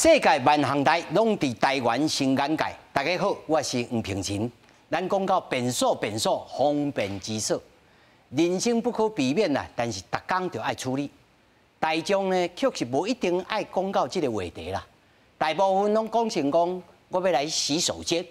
世界萬項代攏佇台灣新眼界。大家好，我是黃平仁。咱講到便所，便所方便之所，人生不可避免啦，但是逐工就愛處理。大眾呢，確實無一定愛講到這個話題啦。大部分攏講成講，我欲來洗手間，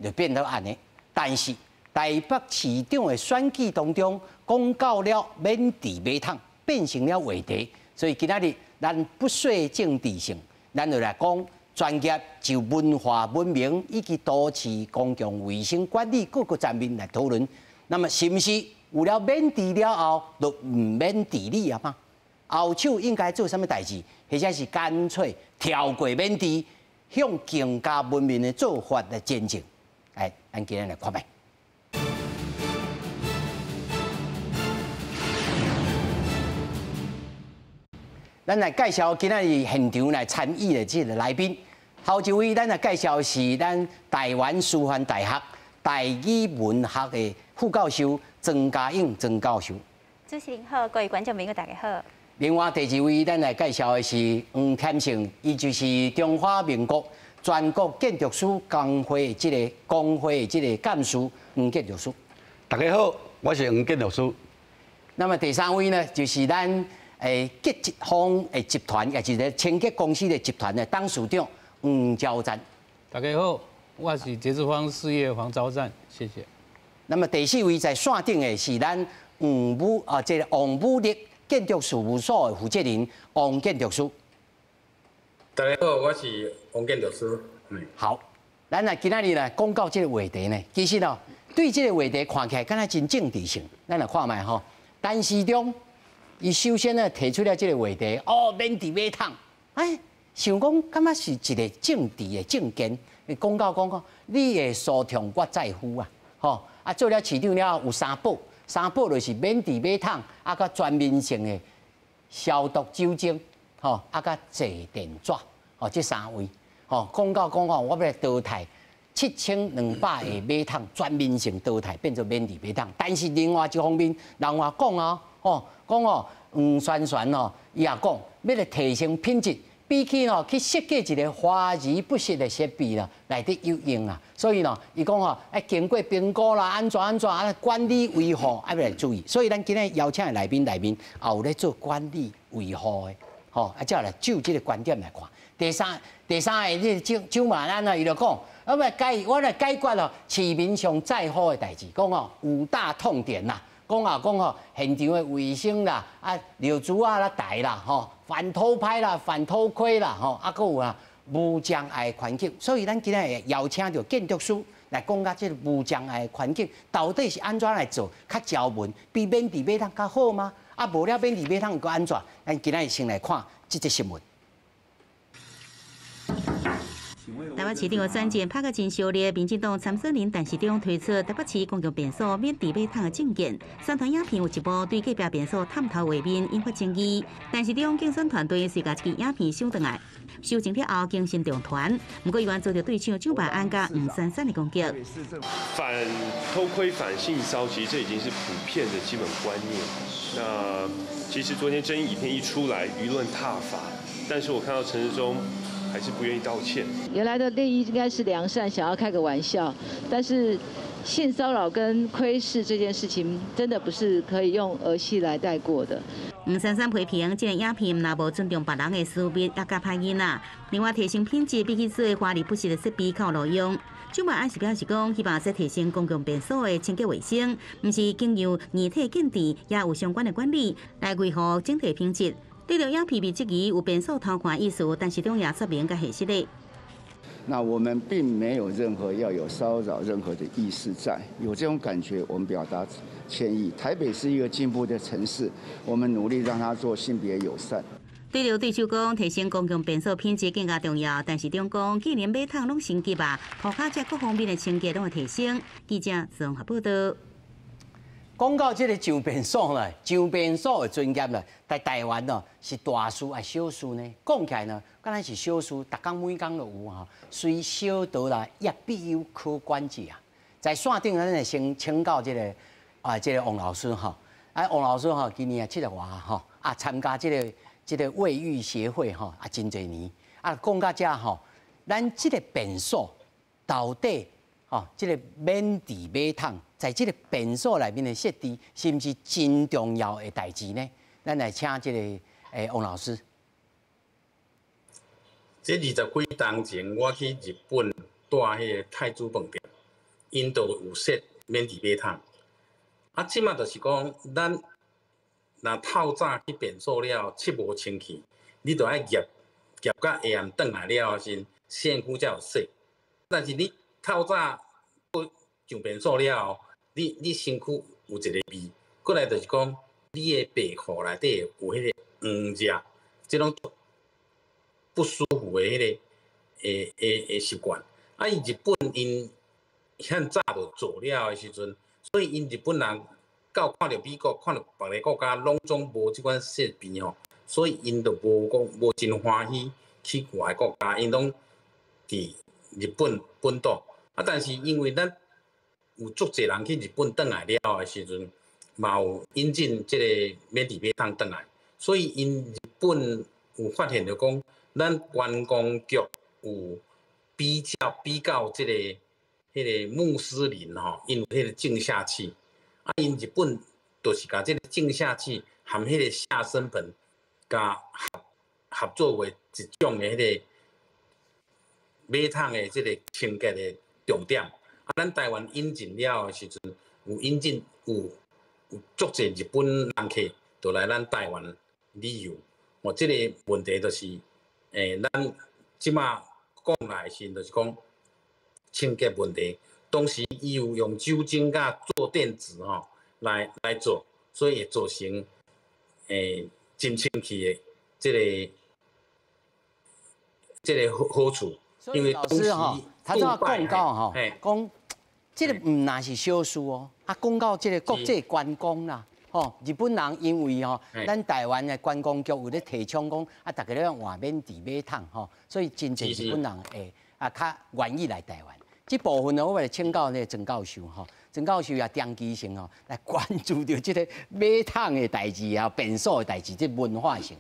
就變做按呢。但是台北市長的選舉當中，講到了免治馬桶，變成了話題。所以今仔日咱不說政治性。咱就來講專業就文化文明以及都市公共衛生管理各個層面來討論。那麼是毋是有了免治了後，就毋免治理啊嗎？後手應該做啥物代誌，或者是乾脆跳過免治，向更加文明的做法來前進？來，咱今日來看覓。咱來介紹今仔日現場來參與的這个來賓。頭一位，咱來介紹是咱台灣師範大學台語文學的副教授莊嘉穎莊教授。主持人好，各位觀眾朋友大家好。另外第二位，咱來介紹的是黃添勝，伊就是中華民國全國建築師公會的這个公會的這个幹事黃建築師。大家好，我是黃建築師。那麼第三位呢，就是咱潔捷方的集團，也就是清潔公司的集團的董事長黃昭贊。大家好，我是潔致方事業黃昭贊，謝謝。那麼第四位在線頂的是咱黃武啊，這个王武力建築事務所的負責人王建築師。大家好，我是王建築師。好，咱來今仔日來講到這个話題呢，其實哦，對這个話題看起來敢若真政治性，咱來看覓吼，陳時中。伊首先呢提出了這个話題，哦，免治馬桶，哎，想講感覺是一个政治的政見，講到講講，你的訴痛我在乎啊，吼，啊做了市長了後有三寶，三寶就是免治馬桶，啊，佮全面性的消毒酒精，吼，啊，佮坐墊紙，吼，這三位，吼，講到講講，我欲來淘汰7200个馬桶，全面性淘汰變做免治馬桶，但是另外一方面，人話講啊。哦，講哦，黃珊珊哦，伊也講，欲來提升品質，比起哦去設計一个華而不實的設備啦，來得有用啊。所以呢，伊講哦，愛經過評估啦，按怎按怎啊，管理維護愛欲來注意。所以咱今日邀請的來賓內面，也有咧做管理維護的，吼，啊，才來就這个觀點來看。第三个，這个蔣蔣萬安啊，伊就講，我來解，我來解決哦市民上在乎的代誌，講哦五大痛點啦。講啊講吼，現場的衛生啦，啊尿珠仔啦台啦，吼反偷拍啦，反偷窺啦，吼啊，閣有啊無障礙環境。所以咱今日會邀請著建築師來講較這个無障礙環境到底是按怎來做較招文，比免治馬桶較好嗎？啊，無了免治馬桶閣按怎？咱今日先來看這則新聞。台北市長的選戰拍甲真燒熱，民進黨參選人陳時中推出台北市公共便所免治馬桶的政見，宣傳影片有一幕對隔壁便所探頭畫面引發爭議。陳時中競選團隊遂共這支影片收轉來，修正了後更新上傳。毋過猶原遭著對手蔣萬安佮黃珊珊的攻擊。反偷窺、反性騷，其實這已經是普遍的基本觀念。那其實昨天爭議影片一出來，輿論撻伐，但是我看到陳時中還是不願意道歉。原來的立意應該是良善，想要開個玩笑，但是性騷擾跟窺視這件事情，真的不是可以用兒戲來帶過的。黃珊珊批評這个影片若無尊重別人的私密，也較歹囡仔。另外提升品質，比起做華麗不實的設備較有路用。蔣萬安是表示講，希望說提升公共便所的清潔衛生，毋是經由硬體建置，也有相關的管理來維護整體品質。對著影片被質疑有便所偷看意思，陳時中也說明佮核實的。那我們並沒有任何要有騷擾任何的意思在，有這種感覺，我們表達歉意。台北是一個進步的城市，我們努力讓它做性別友善。對著對手講，提升公共便所品質更加重要，陳時中講，既然馬桶攏升級啊，塗跤這各方面的清潔攏會提升。記者綜合報道。講到這个上便所呢，上便所的尊嚴呢，在台灣哦是大事抑小事呢？講起來呢，敢若是小事，逐工每工都有吼。雖小道啦，也必有可觀者啊。在線頂，咱會先請教這个啊，這个王老師吼。啊，王老師吼，今年啊七十外吼，啊參加這个衛浴協會吼，啊真濟年。啊，講到遮吼，咱這个便所到底吼，這个免治馬桶，在這个便所內面的設置，是毋是真重要的代誌呢？咱來請這个王老師。這20幾冬前，我去日本蹛彼个太子飯店，𪜶就有設免治馬桶。啊，這馬就是講，咱若透早去便所了，拭無清氣，你就愛夾夾甲下暗轉來了時，身軀才有洗。但是你透早上便所了後，你身軀有一个味，過來就是講，你的便褲內底有彼个黃汁，這種不舒服的彼个的習慣。啊，伊日本𪜶遐早就做了的時陣，所以𪜶日本人到看著美國，看著別个國家攏總無這款設備吼，所以𪜶就無講無真歡喜去外國家，𪜶攏佇日本本島。啊，但是因為咱有足濟人去日本轉來了的時陣，嘛有引進這個免治馬桶轉來，所以𪜶日本有發現著講，咱觀光局有比較這個彼个穆斯林吼，𪜶有彼个淨下器，啊，𪜶日本就是共這个淨下器含彼个下身盆，共合作為一種的彼个馬桶的這個清潔的重點。啊，咱台灣引進了的時陣，有引進有足濟日本人客就來咱台灣旅遊。哦，這個問題就是，咱這馬講來時，就是講清潔問題。當時伊有用酒精佮坐墊紙吼來做，所以會造成真清氣的這個好處。因為老師吼，他怎講到吼，講這个毋但是小事哦，啊，講到這个國際觀光啦，吼，日本人因為吼，咱台灣的觀光局有咧提倡講，啊，逐家咧換免治馬桶吼，所以真濟日本人會啊較願意來台灣。這部分呢，我來請教那個曾教授吼，曾教授也長期性吼來關注著這个馬桶的代誌啊、便所的代誌，這文化性。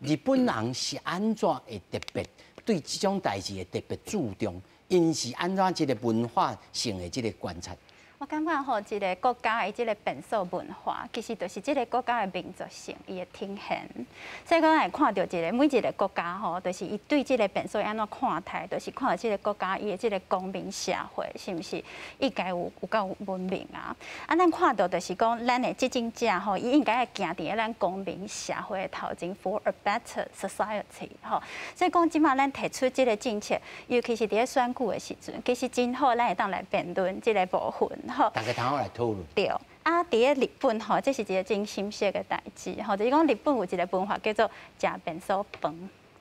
日本人是按怎會特別對這種代誌會特別注重？𪜶是按怎這个文化性的這个觀察？我感覺吼，一个國家的這个便所文化，其實就是這个國家的民族性，伊的體現。所以講，會看著一个每一个國家吼，就是伊對這个便所按怎看待，就是看著這个國家伊的這个公民社會是毋是應該有夠文明啊？啊，咱看著就是講，咱的執政者吼，伊應該愛行佇咧咱公民社會的頭前，for a better society 吼。所以講，這馬咱提出這个政策，尤其是佇咧選舉的時陣，其實真好，咱會當來辯論這个部分。好，大家通好來討論。對，啊，佇咧日本吼，這是一个真深色的代誌吼，就是講日本有一个文化叫做食便所飯。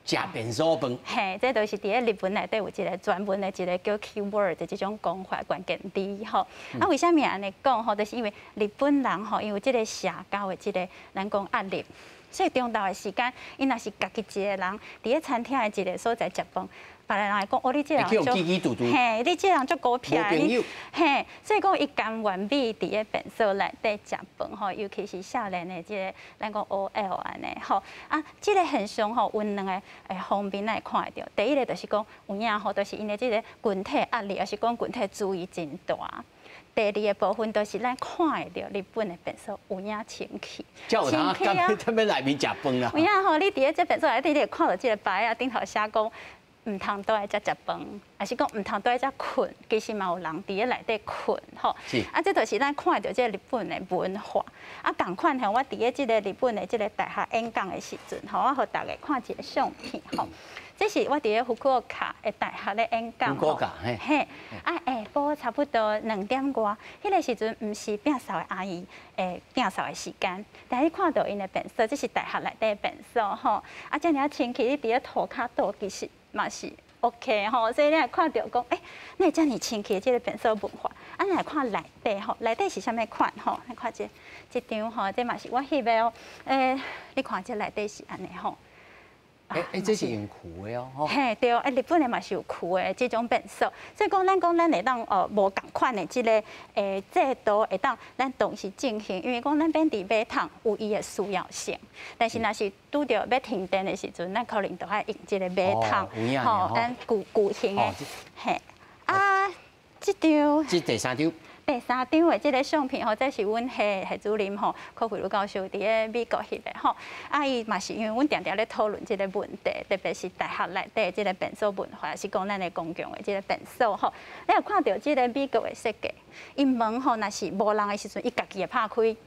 食便所飯。嘿，這就是佇咧日本內底有一个專門的一个叫 keyword 的這種講法關鍵字吼。啊，為啥物按呢講吼？就是因為日本人吼，因為這个社交的這个咱講壓力，所以中晝的時間，𪜶若是家己一个人佇咧餐廳的一个所在食飯。別人會講，哦，你這個人足，嘿，你這個人足孤僻，你，嘿，所以講伊甘願意佇咧便所內底食飯吼，尤其是少年的這个，咱講 OL 按呢吼，啊，這个現象吼有兩个方面來看會著。第一个就是講有影吼，就是𪜶的這个群體壓力，抑是講群體注意真大。第二个部分就是咱看會著日本的便所有影清氣，清氣啊，踮咧內面食飯啦。有影吼，你佇咧這便所內底，你會看著這个牌仔頂頭寫講。毋通蹛佇遮食飯，抑是講毋通蹛佇遮睏，其實嘛有人佇咧內底睏吼。啊，這就是咱看著這个日本的文化。啊，仝款吼，我佇咧這个日本的這个大學演講的時陣吼，我予大家看一个相片吼。這是我佇咧福岡的大學咧演講。福岡，嘿。嘿，啊，下晡差不多2點外，彼个時陣毋是摒掃的阿姨摒掃的時間，但你看著𪜶的便所，這是大學內底的便所吼。啊，遮爾仔清氣，你佇咧塗跤倒其實嘛是 OK 吼，所以你會看著講，欸，哪會遮爾清氣這个便所文化？啊，你來看內底吼，內底是啥物款吼？來看這張吼，這嘛是我翕的哦。欸，你看這內底是按呢吼。欸欸，這是用衢的哦。嘿，對，啊，日本的嘛是有衢的這種便所，所以講咱講咱會當無仝款的這个制度會當咱同時進行，因為講咱免治馬桶有伊的需要性，但是若是拄著欲停電的時陣，咱可能就愛用這个馬桶，吼，咱舊舊型的，嘿，啊，這張，這第三張。第三張的這个相片吼，這是阮系系主任吼，柯惠如教授佇咧美國翕的吼。啊，伊嘛是因為阮定定咧討論這个問題，特別是大學內底這个便所文化，是講咱的公共的這个便所吼。你有看著這个美國的設計，伊門吼若是無人的時陣，伊家己會拍開。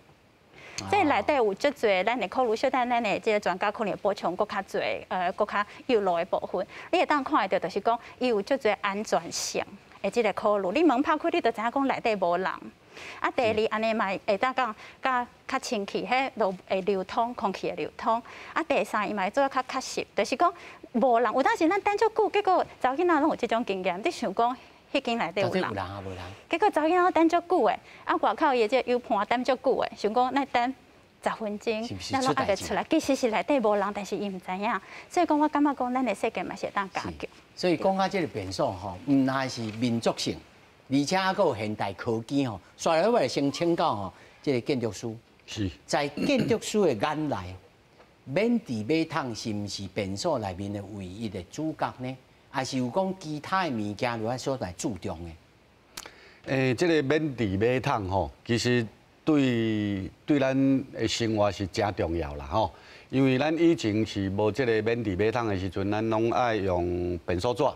這內底有足濟，咱的考慮，小等咱的這个專家可能會補充閣較濟，閣較有路的部分。你會當看會著，就是講伊有足濟安全性的這个考慮，你門拍開，你就知影講內底無人。啊，第二，按呢嘛會當講較較清氣，彼路會流通，空氣會流通。啊，第三，伊嘛會做較確實，就是講無人。有當時咱等足久，結果查某囡仔攏有這種經驗，你想講彼間內底有人，有人啊，無人。結果查某囡仔等足久的，啊，外口伊的這个 U 盤等足久的，想講咱等10分鐘，咱攏猶未出來，其實是內底無人，但是伊毋知影。所以講，我感覺講，咱的設計嘛是會當加強。所以講到這个便所吼，毋但是民族性，而且還閣有現代科技吼。煞來我來先請教吼，這个建築師。在建築師的眼內，免治馬桶是毋是便所內面的唯一的主角呢？還是有講其他的物件，有愛所來注重的？欸，這个免治馬桶吼，其實對咱的生活是誠重要啦吼。因為咱以前是無這个免治馬桶的時陣，咱攏愛用便所紙，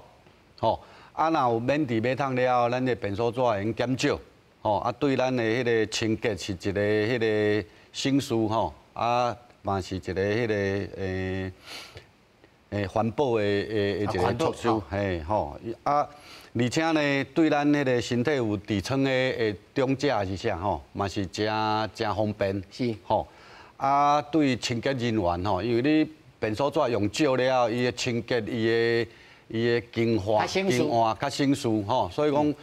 吼。啊，若有免治馬桶了後，咱的便所紙會用減少，吼。啊，對咱的彼个清潔是一個彼个省事吼。啊，嘛是一個彼个環保的一個措施，嘿吼。啊，而且呢，對咱彼个身體有痔瘡的長者是啥吼，嘛是誠誠方便，吼。啊，對清潔人員吼，因為你便所紙用少了後，伊的清潔，伊的更換更換較省事吼，所以講，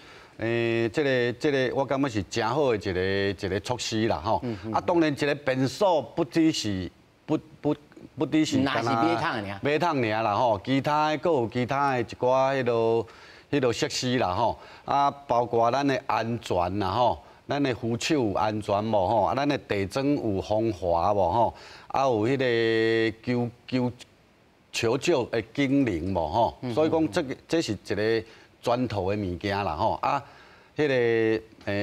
這个我感覺是誠好的一個措施啦吼。啊，當然一個便所不只是不不不只是干焦馬桶爾，馬桶爾啦吼，其他的閣有其他的一寡彼落設施啦吼。啊，包括咱的安全啦吼。咱的扶手有安全無吼？啊，咱的地磚有防滑無吼？啊，有彼个求求求救的警鈴無吼？所以講，這个這是一個全套的物件啦吼。啊，彼个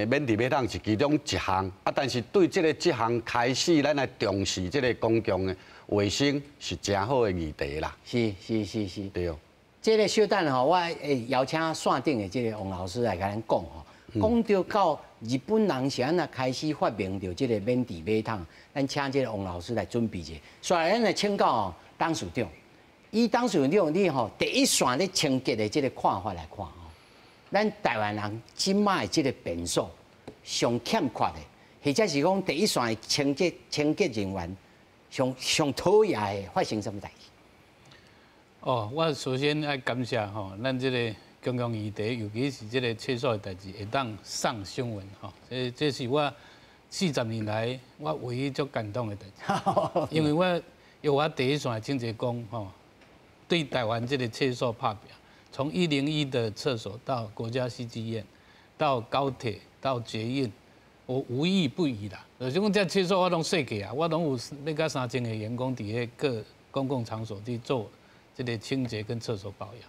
免治馬桶是其中一項啊，但是對這个這項開始，咱來重視這個公共的衛生是誠好的議題啦。是。對。這个小等吼，我會邀請線頂的這个王老師來共咱講吼。講著到日本人是按怎開始發明著這个免治馬桶，咱請這个王老師來準備一下。煞來咱來請教吼董事長，以董事長你吼第一線咧清潔的這个看法來看吼，咱台灣人這擺的這个便所上欠缺的，或者是講第一線的清潔人員上上討厭的發生啥物代誌？哦，我首先愛感謝吼，咱這个公共議題，尤其是這个廁所的代誌，會當上新聞吼，這是我40年來我唯一足感動的代誌，因為我由我第一線的清潔工吼，對台灣這個廁所拍拚，從101的廁所到國家戲劇院，到高鐵，到捷運，我無一不語啦。就是講這廁所我攏設計啊，我攏有欲到3000個員工佇彼各公共場所去做這個清潔跟廁所保養。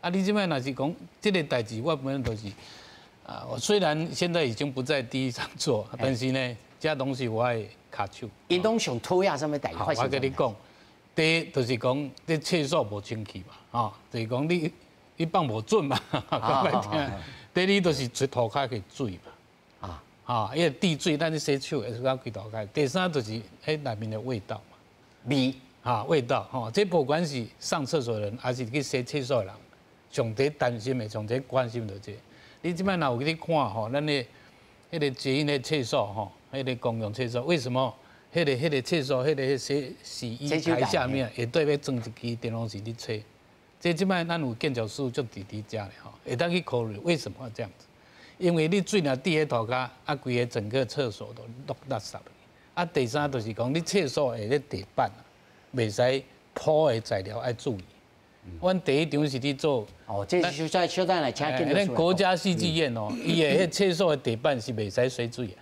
啊，你這擺若是講這个代誌，我本來就是啊，我雖然現在已經不在第一場做，但是呢，這攏是我的跤手。𪜶攏上討厭啥物代誌？我共你講，第一就是講你廁所無清氣嘛，吼，就是講你放無準嘛，講歹聽。第二就是出塗跤去水嘛，啊，因為滴水，咱咧洗手會使講規塗跤。第三就是彼內面的味道嘛，味，哈，味道，吼，這不管是上廁所的人，還是去洗廁所的人，上濟擔心的，上濟關心就這個。你這擺若有去看吼，咱的彼个捷運的廁所吼，彼个公共廁所，為什麼彼个廁所，彼个洗洗衣台下面會對欲裝一支電風扇佇吹？這這擺咱有建築師就佇佇遮咧吼，會當去考慮為什麼要這樣子？因為你水若滴佇塗跤，啊，規个整個廁所都落垃圾。啊，第三就是講，你廁所的咧地板，袂使鋪的材料愛注意。阮第一場是佇做，哦，這是小小等來請建築師。咱國家戲劇院哦，伊的彼廁所的地板是袂使洗水的。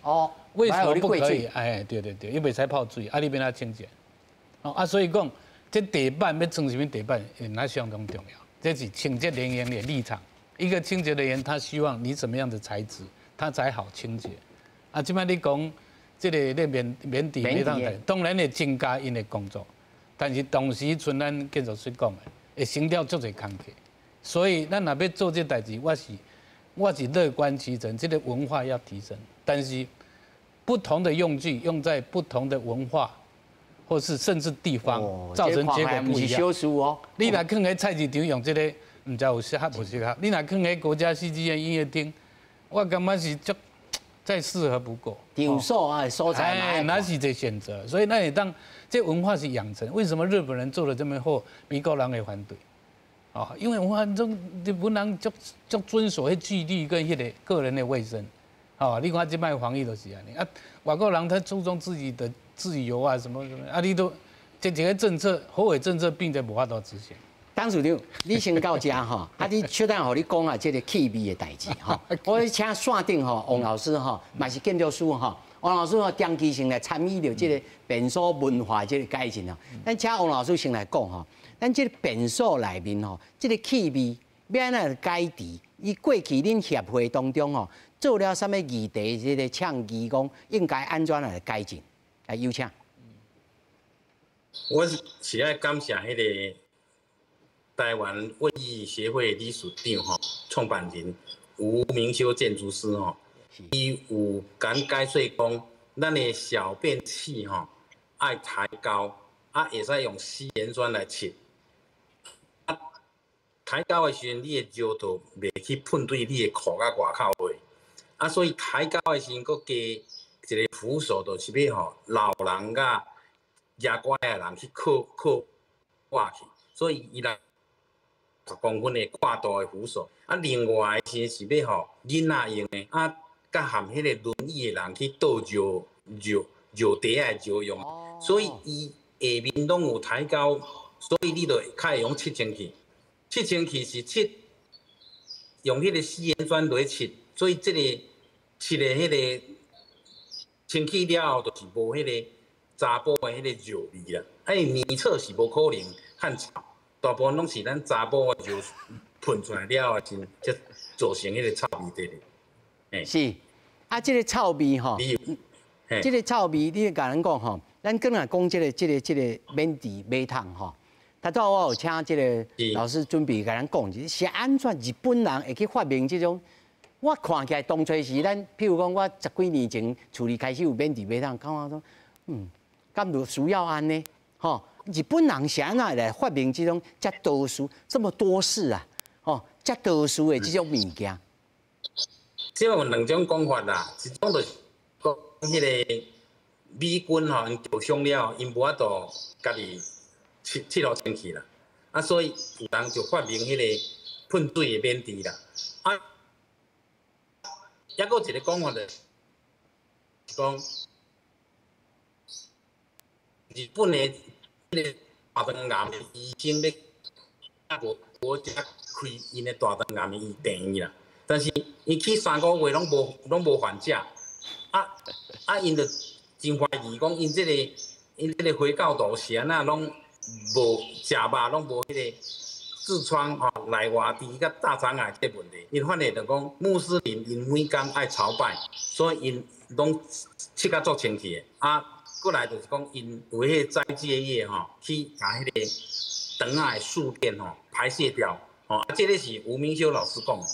哦，為什麼不可以？哎，對對對，伊袂使泡水，啊，你欲按怎清潔？哦，啊，所以講，這地板欲裝啥物地板，那相當重要。這是清潔人員的立場。一個清潔人員，他希望你怎麼樣的材質，他才好清潔。啊，這擺你講，這個咧免免治馬桶，當然會增加𪜶的工作。但是同時，像咱建築師講的，會省掉足濟工課。所以咱若欲做這代誌，我是樂觀其成，這個文化要提升。但是不同的用具用在不同的文化，或是甚至地方，造成結果不一樣。哦。你若囥佇菜市場用這個，毋知有適合無適合。你若囥佇國家戲劇院音樂廳，我感覺是足再適合不過。場所啊，所在那是一個選擇。所以咱會當這文化是養成。為什麼日本人做得這麼好，美國人會反對？哦，因為文化中日本人足足遵守彼紀律跟彼個個人的衛生。哦，你看這擺防疫就是按呢。啊，外國人他注重自己的自由啊，什麼什麼，啊，你都這一個政策，好的政策，變得無法度執行。董事長，你先到遮吼，啊，你小等予你講啊，這個氣味的代誌吼。我請線頂吼，王老師吼，嘛是建築師吼。王老師吼長期性來參與著這個便所文化這個改進哦。咱請王老師先來講吼，咱這個便所內面吼，這個氣味欲按怎改治？伊過去恁協會當中吼，做了啥物議題？這個倡議講應該按怎來改進？來，有請。我是愛感謝彼個台灣衛浴協會理事長吼，創辦人吳明修建築師吼，伊有共解說講，咱的小便器吼愛抬高，啊會使用稀鹽酸來拭。啊，抬高的時陣，你的尿就袂去噴對你的褲仔外口去。啊，所以抬高的時陣，閣加一個扶手，就是欲予老人佮蜈拐的人去靠靠掛去，所以伊60公分的掛道的扶手。啊，另外是是欲予囡仔用的，啊，佮含彼個輪椅的人去倒尿尿尿袋仔的尿用。所以伊下面攏有抬高，所以你就較會用拭清氣。拭清氣是拭用彼個稀鹽酸來拭，所以這個拭的彼個清氣了後，就是無彼個查埔的彼個尿味啦。啊，因為女廁是無可能較臭，大部分攏是咱查埔的尿噴出來了後，才造成彼個臭味佇咧。是，啊，這個臭味吼，這個臭味，你共咱講吼，咱剛才講這個免治馬桶吼，頭拄我有請這個老師準備共咱講，是按怎日本人會去發明這種？我看起來當初時，咱譬如講，我十幾年前厝裡開始有免治馬桶，感覺說，敢有需要按呢？吼，日本人是按怎來發明這種遮多事這麼多事啊？吼，遮多事的這種物件。這有兩種講法啦，一種就是講彼個美軍吼，𪜶受傷了，𪜶無法度家己拭拭予清氣啦，啊，所以有人就發明彼個噴水的免治啦。啊，抑閣一個講法就是講，日本的彼個大腸癌的醫生咧，無國家開𪜶的大腸癌的醫病院啦，但是伊去3個月攏無患者，啊啊，𪜶就真懷疑講，𪜶這個回教徒是按怎攏無食肉，攏無彼個痔瘡吼、內外痔佮大腸癌這個問題。𪜶發現就講穆斯林𪜶每工愛朝拜，所以𪜶攏拭甲足清氣的。啊，過來就是講𪜶有彼個齋戒月吼，去共彼個腸仔的宿便吼排泄掉。吼，啊，這個是吳明修老師講的。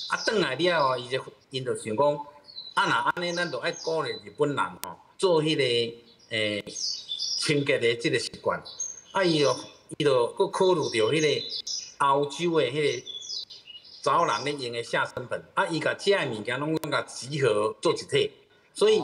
啊，轉來了後，𪜶就想講，啊，若按呢，咱就愛鼓勵日本人吼，做彼個清潔的這個習慣。啊，伊就閣考慮著彼個歐洲的彼個查某人咧用的下身盆，啊，伊共這个物件攏攏共集合做一體，所以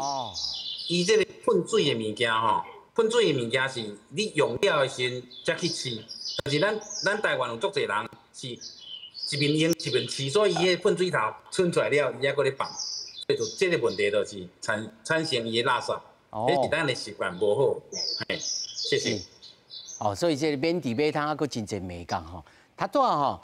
伊這個噴水的物件吼，噴水的物件是你用了的時陣才去拭，但是咱台灣有足濟人是一面用一面拭，所以伊彼個噴水頭伸出來了，伊猶閣咧放，所以就這個問題就是產生伊的垃圾，這是咱的習慣無好，嘿，謝謝。哦，所以這个免治馬桶還閣真濟眉角吼。頭拄仔吼，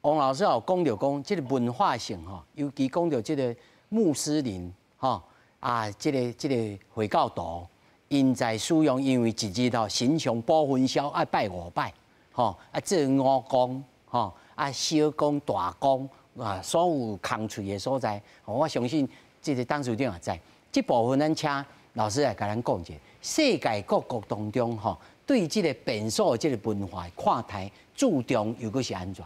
王老師有講著講，這个文化性吼，尤其講著這个穆斯林吼啊，這个回教徒，𪜶在使用，因為一日吼神像寶焚燒愛拜五擺，吼啊做五功吼啊小功大功啊，所有空喙的所在，我相信這个董事長也知。這部分咱請老師來共咱講一下，世界各國當中吼，對這个便所這个文化看待注重又閣是按怎？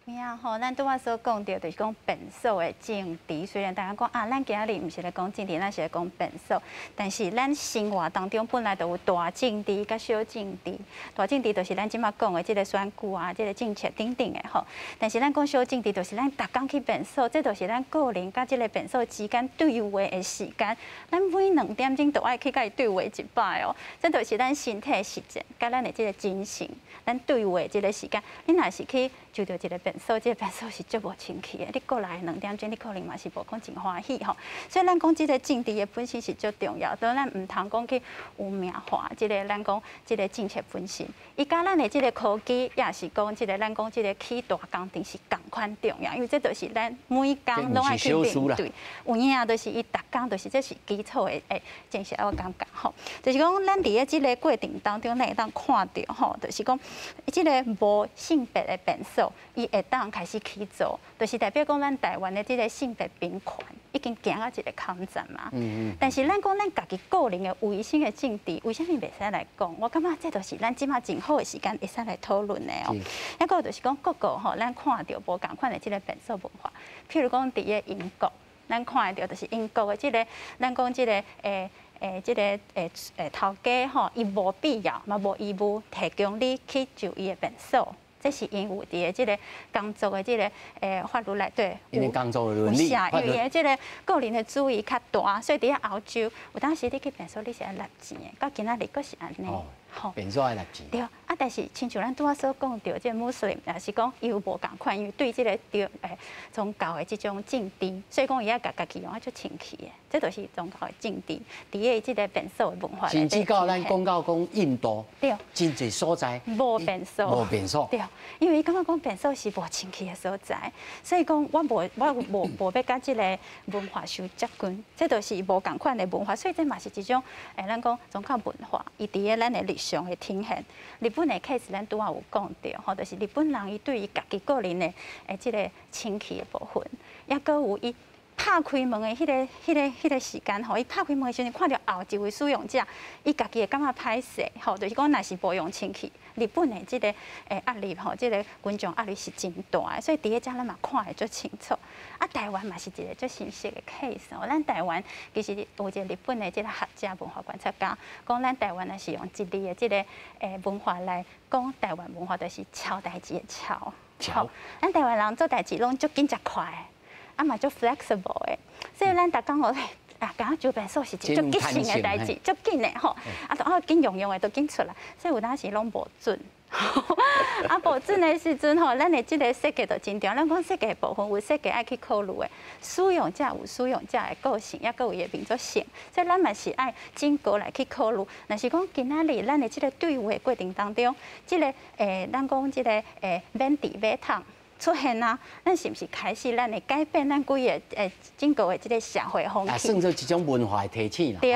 有影吼，咱拄仔所講著就是講便所的政治。雖然大家講啊，咱今仔日毋是咧講政治，咱是咧講便所。但是咱生活當中本來就有大政治佮小政治。大政治就是咱這馬講的這个選舉啊，這个政策等等的吼。但是咱講小政治，就是咱逐工去便所，這就是咱個人佮這个便所之間對話的時間。咱每2點鐘都愛去共伊對話一擺哦。這就是咱身體的實踐，佮咱的這个精神，咱對話這个時間。你若是去就著一个便所，這个便所是足無清氣的。你過來2點鐘，你可能嘛是無講真歡喜吼。所以咱講這个政治的本身是足重要，當然咱毋通講去污名化這个咱講這个政策本身。伊佮咱的這个科技，也是講這个咱講這个起大工程是仝款重要，因為這就是咱每工攏愛去面對。有影就是伊逐工就是這是基礎的欸，知識我感覺吼，就是講咱佇咧這个過程當中，咱會當看著吼，就是講這个無性別的便所，伊會當開始去做，就是代表講咱台灣的這个性別平權已經行到一个坎站嘛。但是咱講咱家己個人的衛生的政治，為啥物袂使來講？我感覺這就是咱這馬真好的時間，會使來討論的哦。抑閣就是講各國吼，咱看著無仝款的這个便所文化，譬如講佇咧英國，咱看會著就是英國的這个，咱講這个這个頭家吼，伊無必要嘛無義務提供你去就伊的便所。這是𪜶有佇个這个工作的這个法律內底有工作的倫理。是啊，因為伊的這个個人的主意較大，所以佇遐歐洲有當時你去便所你是愛納錢的，到今仔日閣是按呢。吼，便所愛納錢。對，啊，但是親像咱拄仔所講著，這个穆斯林也是講伊有無仝款，因為對這个對宗教的這種政治，所以講伊愛共家己用啊足清氣的，這就是宗教的政治，佇咧這个便所的文化。甚至到咱講到講印度，真濟所在無便所，無便所。對，因為伊感覺講便所是無清氣的所在，所以講我無我無無欲佮這个文化相接近，這就是無仝款的文化，所以這嘛是一種咱講宗教文化，伊佇咧咱的日常的體現。日本的 case 咱拄仔有講著吼，就是日本人伊對伊家己個人的這个清氣的部分，抑閣有伊拍開門的彼個時間吼，伊拍開門的時陣，看著後一位使用者，伊家己會感覺歹勢吼，就是講若是無用清氣，日本的這个壓力吼，這个群眾壓力是真大的，所以佇咧遮咱嘛看會足清楚。啊，台灣嘛是一個足新鮮的 case 哦。咱台灣其實有一個日本的這个學者文化觀察家，講咱台灣若是用一字的這个文化來講台灣文化，就是撨代誌的撨。撨。咱台灣人做代誌攏足緊足快的，啊嘛足 flexible 的，所以咱逐工哦，啊，敢若就便所是一足急性的代誌，足緊的吼，啊，都啊緊用用的都緊出來，所以有當時攏無準。啊，無準的時陣吼，咱的這个設計就真重要。咱講設計的部分有設計愛去考慮的，使用者有使用者的個性，抑閣有伊的民族性，所以咱嘛是愛整個來去考慮。若是講今仔日咱的這个對話過程當中，這个咱講這个免治馬桶出現啊，咱是毋是開始咱會改變咱規个整個的這个社會風氣？啊，算做一種文化的提醒啦。對，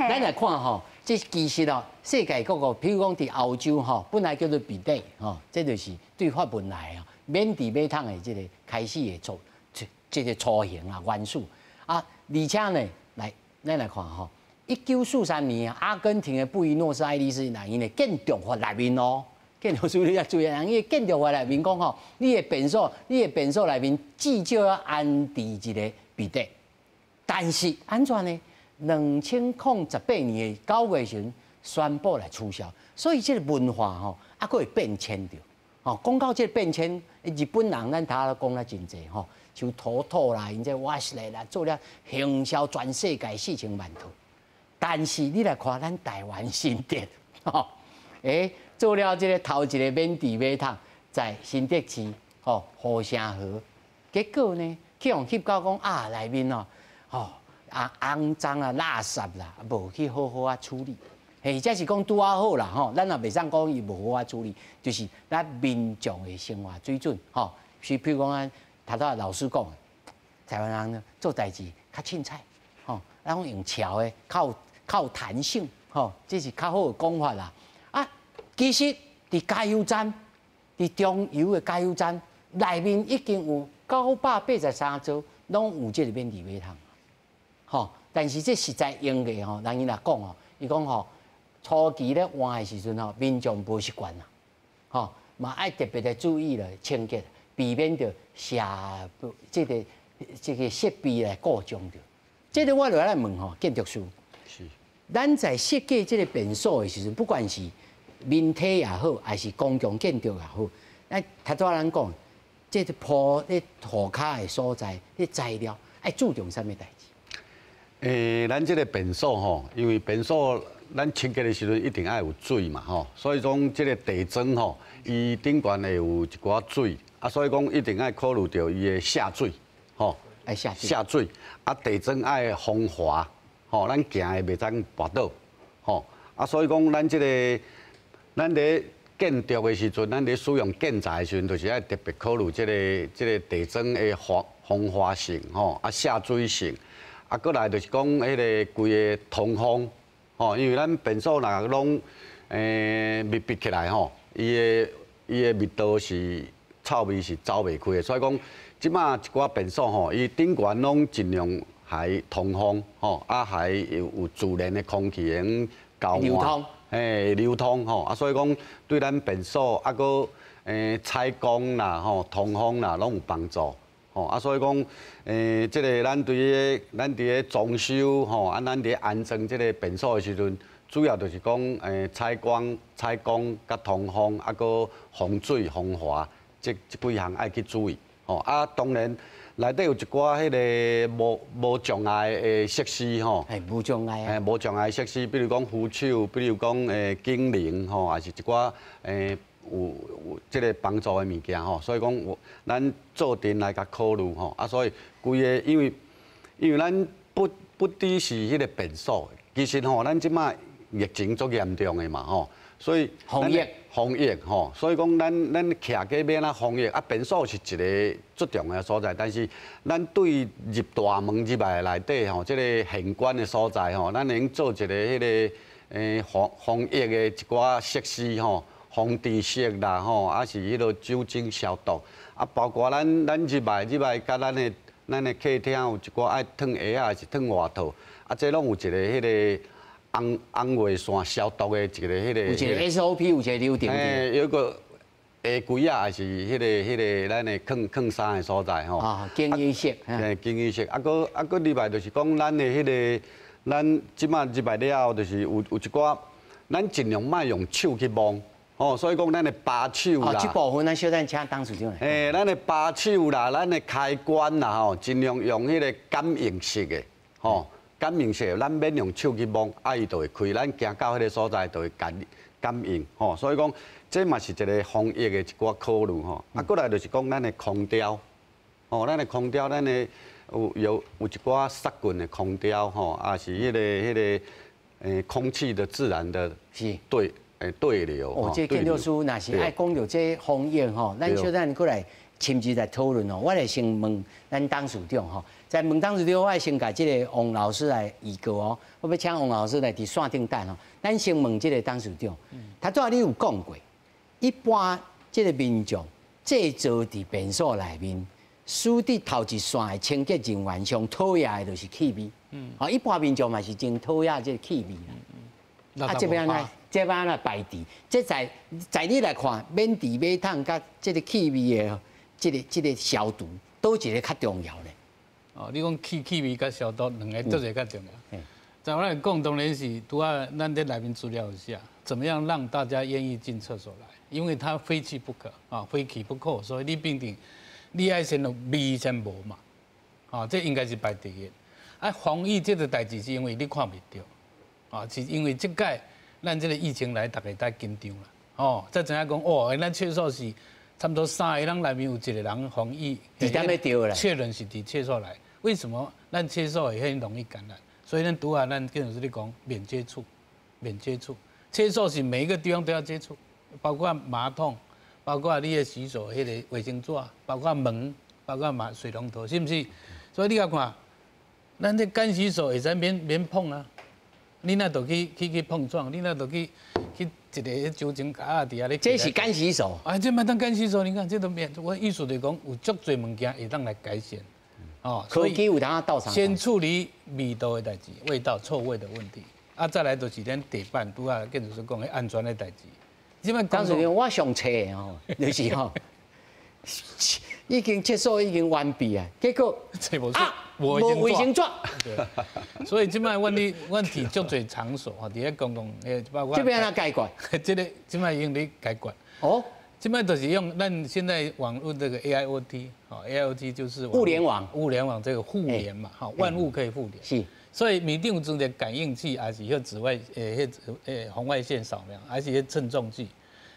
咱來看吼，這其實哦，世界各國，譬如講佇歐洲吼，本來叫做 bidet 吼，這就是對法文來啊，免治馬桶的這个開始的雛，這個雛形啊元素啊，而且呢，來咱來看吼，1943年啊，阿根廷的布宜諾斯艾利斯，𪜶的建築法內面哦。建築師你要注意，人伊建築法內面講吼，你的便所內面至少要安置一个 bidet。但是按怎呢？2018年9月時宣布來取消，所以這个文化吼，猶閣會變遷著。吼，講到這个變遷，日本人咱頭仔講了真濟吼，像 TOTO 啦，𪜶這 washlet 啦，做了行銷全世界4000萬套。但是你來看咱台灣新竹，吼，做了這个頭一个免治馬桶，在新竹市吼護城河，結果呢，去予翕到講啊內面哦，吼啊骯髒啊垃圾啦，無去好好啊處理。或者是講拄仔好啦吼，咱也袂使講伊無好啊處理，就是咱民眾的生活水準吼。是譬如講啊，頭拄仔老師講，台灣人做代誌較凊彩，吼，咱講用撨的較有彈性，吼，這是較好的講法啦。啊，其實佇加油站，佇中油的加油站內面已經有983座，攏有這個免治馬桶，吼。但是這實在用的吼，人伊若講吼，伊講吼，初期咧換的時陣吼，民眾無習慣啦，吼，嘛愛特別的注意咧清潔，避免著下這個設備來故障著。這個我就來問吼，建築師，咱在設計這個便所的時陣，不管是民體也好，還是公共建築也好，咱頭拄仔咱講，這個鋪咧塗跤的所在，這材料愛注重啥物代誌？咱這個便所吼，因為便所咱清潔的時陣一定愛有水嘛吼，所以講這個地磚吼，伊頂懸會有一寡水，啊，所以講一定愛考慮著伊的下水，吼，愛下水，下水，啊，地磚愛防滑，吼，咱行的袂當跋倒，吼，啊，所以講咱這個，咱佇建築的時陣，咱佇使用建材的時陣，就是愛特別考慮這個地磚的防滑性，吼，啊，下水性。啊，閣來就是講彼個規个通風，吼，因為咱便所若攏密閉起來吼，伊的味道是臭味是走袂開的，所以講這馬一寡便所吼，伊頂懸攏盡量還通風，吼，啊還有自然的空氣會用交換，流通，嘿，流通吼，啊，所以講對咱便所啊，閣採光啦，吼，通風啦，攏有幫助。吼啊，所以講，這個咱對個咱佇咧裝修吼，啊，咱佇咧安裝這個便所的時陣，主要就是講，採光、佮通風，啊，閣防水、防滑，這幾項愛去注意。吼啊，當然內底有一寡彼个無障礙的設施吼，係無障礙啊，無障礙設施，比如講扶手，比如講警鈴吼，還是一寡有這個幫助的物件吼，所以講有咱做陣來共考慮吼，啊，所以規个因為咱不只是彼個便所，其實吼，咱這馬疫情足嚴重的嘛吼，所以防疫吼，所以講咱徛家欲按怎防疫啊，便所是一個足重要的所在，但是咱對入大門入來內底吼，這個玄關的所在吼，咱會用做一個彼個防疫的一寡設施吼。防治室啦吼，啊是彼个酒精消毒，啊包括咱入來，佮咱的客廳有一寡愛脫鞋仔，還是脫外套，啊這攏有一個彼个紅外線消毒的一個彼个。有一個 SOP，有一個流程。嘿，有一個鞋櫃仔，還是彼個咱的囥衫的所在吼。啊，更衣室。嘿，更衣室，啊閣啊閣入來就是講咱的彼个，咱這馬入來了後，就是有一寡，咱盡量莫用手去摸。哦，所以講咱的把手啦，哦，這部分咱小等請董事長來。嘿，咱的把手啦，咱的開關啦，吼，盡量用彼个感應式的，吼，感應式的，咱免用手去摸，啊，伊就會開。咱行到彼个所在就會感應，吼。所以講，這嘛是一個防疫的一寡考慮，吼。啊，閣來就是講咱的空調，吼，咱的空調，咱的有一寡殺菌的空調，吼，啊是彼個空氣的自然的對。對流。哦，這建築師若是愛講著這防疫吼，咱小等閣來深入來討論哦。我來先問咱董事長吼，在問董事長，我愛先共這个王老師來預告哦。我欲請王老師來佇線頂等吼。咱先問這个董事長，頭拄仔你有講過，一般這个民眾製造佇便所內面，死佇頭一線的清潔人員上討厭的就是氣味。吼，一般民眾嘛是真討厭這个氣味啦。啊，這欲按怎？這欲按怎排除？這在你來看，免治馬桶佮這个氣味的這個消毒，佗一个較重要咧？哦，你講氣味佮消毒兩个佗一个較重要？在我來講，當然是拄仔咱佇內面資料有寫，怎麼樣讓大家願意進廁所來？因為它非去不可啊，非去不可，所以你變成你愛先味先無嘛，啊，這應該是排第一。啊，防疫這个代誌是因為你看袂著，啊，是因為這擺咱這个疫情來，大家太緊張啦，哦，才知影講哦，咱廁所是差不多三个人內面有一個人防疫，佇踮咧著啦，確認是佇廁所來。為什麼咱廁所會很容易感染？所以咱拄仔咱建築師咧講免接觸，免接觸。廁所是每一個地方都要接觸，包括馬桶，包括你的洗手彼个衛生紙，包括門，包括馬水龍頭，是毋是？所以你來看，咱這乾洗手會使免免碰啊？你若著去去去碰撞，你若著去去一个酒精膠仔佇遐咧。這是乾洗手。啊，這嘛當乾洗手，你看這都免。我意思就是講，有足濟物件會當來改善。哦，科技有當到場。先處理味道的代誌，味道臭味的問題。啊，再來就是咱地板拄仔建築師講的安全的代誌。這擺當時我上冊的吼，就是吼，已經廁所已經完畢啊，結果啊，無衛生紙。所以這擺阮咧，阮佇足濟場所吼，佇咧公共誒，包括這邊按怎解決？這个這擺已經咧解決。哦，這擺就是用咱現在網路這個 AIoT，吼 AIoT 就是物聯網，物聯網這個互聯嘛，吼，萬物可以互聯。是。所以暝頂有裝一個感應器，還是彼紫外彼紅外線掃描，還是彼稱重計。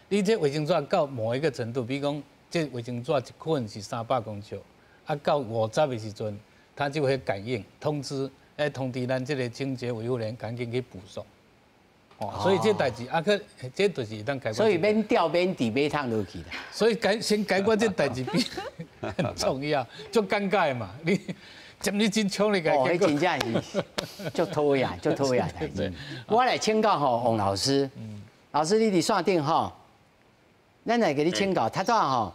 你這衛生紙到某一個程度，比如講，這衛生紙一捆是300公尺，啊到50的時陣，它就會感應通知，通知咱這个清潔維護員趕緊去補送。哦，所以這代誌啊，閣這就是會當解決。所以免吊免佇馬桶落去啦。所以解先解決這代誌比很重要，足尷尬嘛，你。你真衝你個！哦，彼真正是足討厭，足討厭代誌。我來請教吼王老師，老師你佇線頂吼，咱來共你請教，頭拄仔吼，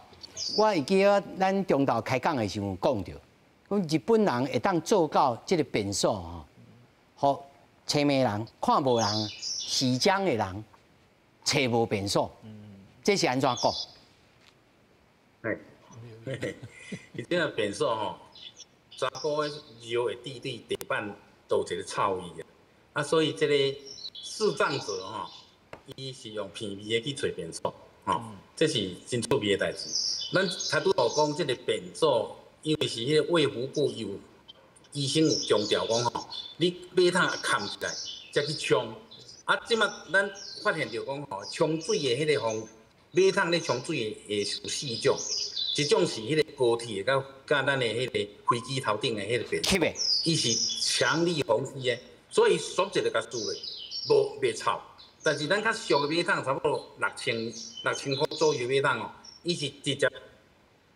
我會記得咱中晝開講的時陣講著，講日本人會當做到這个便所吼，予青盲人、看無人、視障的人揣無便所，這是按怎講？嘿，伊這个便所吼。查埔的尿會滴對地板都有一个臭味啊！啊，所以這个視障者吼，伊是用鼻味的去揣便所，吼，這是真趣味的代誌。咱頭拄仔講這个便所，因為是彼个衛福部有醫生有強調講吼，你馬桶蓋起來才去沖。啊，這馬咱發現著講吼，沖水的彼个方，馬桶咧沖水的會有四種。一種是彼个高鐵的，佮咱的彼个飛機頭頂的彼个便所，伊是強力虹吸的，所以縮一就共吸落，無袂臭。但是咱較俗的馬桶，差不多6000箍左右馬桶哦，伊是直接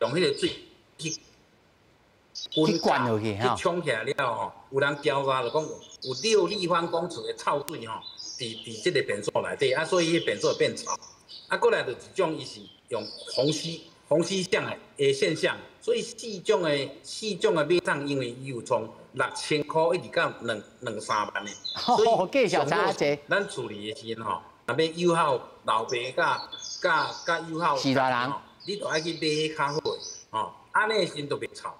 用彼个水去去灌落去，去沖起來了吼，有人調查就講有6立方公尺的臭水吼，佇這个便所內底，啊，所以彼便所會變臭。啊，閣來就一種，伊是用虹吸。虹吸象的現象，所以四種的馬桶，因為伊有從6000箍一直到兩兩三萬的，所以價差濟。咱處理的時陣吼，若欲友好老爸佮佮佮友好，序大人，你就愛去買彼較好的，吼，按呢時陣就袂臭。啊，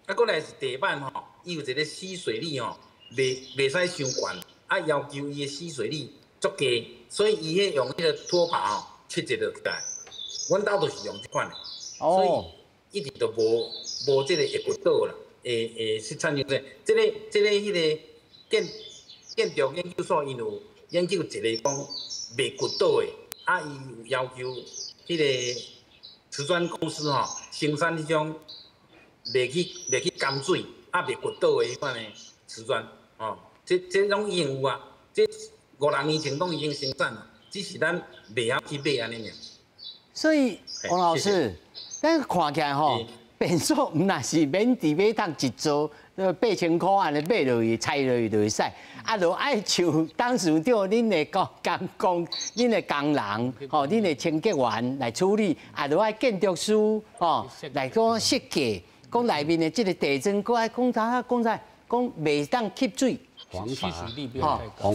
閣來是地板吼，伊有一个吸水率吼，袂使傷懸，啊，要求伊的吸水率足低，所以伊彼用彼个拖把吼，拭一就起來。阮兜就是用這款的。所以一直都無無這个會骨倒啦，會會是產生這這个這个彼个建建築研究所𪜶有研究一个講袂骨倒的，啊，伊有要求彼个瓷磚公司吼生產彼種袂去袂去含水啊袂骨倒的彼款的瓷磚，吼，這這攏已經有啊，這五六年前攏已經生產啦，只是咱袂曉去買按呢爾。所以王老師。咱看起來吼，便所毋若是免佇馬桶一座，8000箍按呢買落去，拆落去就會使。啊，就愛像董事長恁的工工恁的工人，吼，恁的清潔員來處理，啊，就愛建築師吼來講設計，講內面的這个地磚，閣愛講啥講啥，講袂當吸水，防滑，吼，